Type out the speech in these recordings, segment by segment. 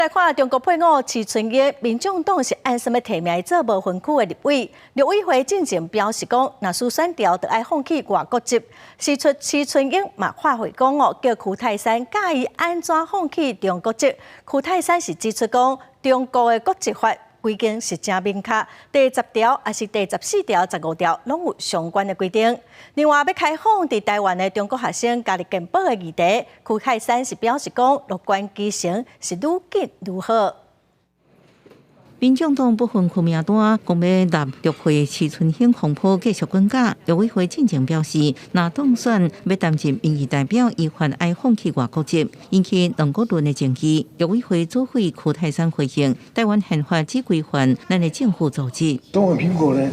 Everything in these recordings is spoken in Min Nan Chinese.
來看中國配偶徐春英，民眾黨是按啥物提名做無分區的立委？陸委會進前表示講，若輸選掉，就愛放棄外國籍。事出徐春英嘛發話講哦，叫邱太三教伊按怎放棄中國籍。邱太三是指出講，中國的國籍法規定是誠明確，第十條抑是第14條、15條攏有相關的規定。另外，欲開放佇台灣的中國學生加入健保的議題，邱太三是表示講，樂觀其成是愈緊愈好。民眾黨不分區名單，講欲納陸配徐春興風波繼續滾價。陸委會進前表示，若當選欲擔任民意代表，依法愛放棄外國籍，引起兩國論的爭議。陸委會主委邱太三回應：台灣憲法只規範咱的政府組織。中華民國呢，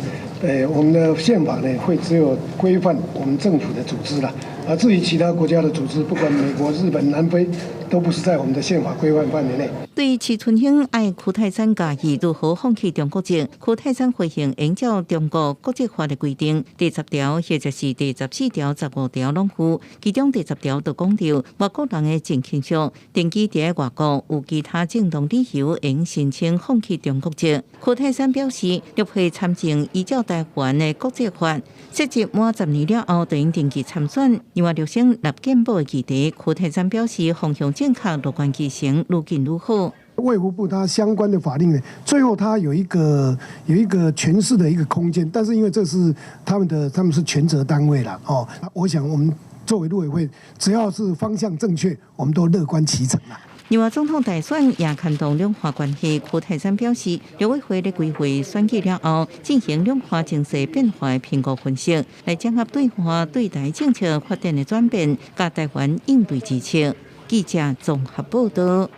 我們的憲法呢，會只有規範我們政府的組織啦。而至於其他國家的組織，不管美國、日本、南非，都不是在我們的憲法規範範圍內。對徐春興愛邱太三教伊如何放棄中國籍，邱太三回應按照中國國籍法的規定，第十條或者是第14條、15條攏有，其中第十條就講著外國人的近親屬定居佇外國，有其他正當理由，應申請放棄中國籍。邱太三表示，陸配參政依照台灣的國籍法，設籍滿10年了後，就應登記參選。另外，陸生納健保的議題，邱太三表示方向正確，樂觀其成，愈緊愈好。衛福部它相關的法令呢，最後它有一個詮釋的一個空間，但是因為這是他們的，他們是權責單位啦，哦，我想我們作為陸委會，只要是方向正確，我們都樂觀其成啦。另外，總統大選也牽動兩岸關係。邱太三表示，陸委會咧規劃選舉了後，進行兩岸情勢變化的評估分析，來整合對華對台政策發展的轉變，佮台灣應對之策。記者綜合報道。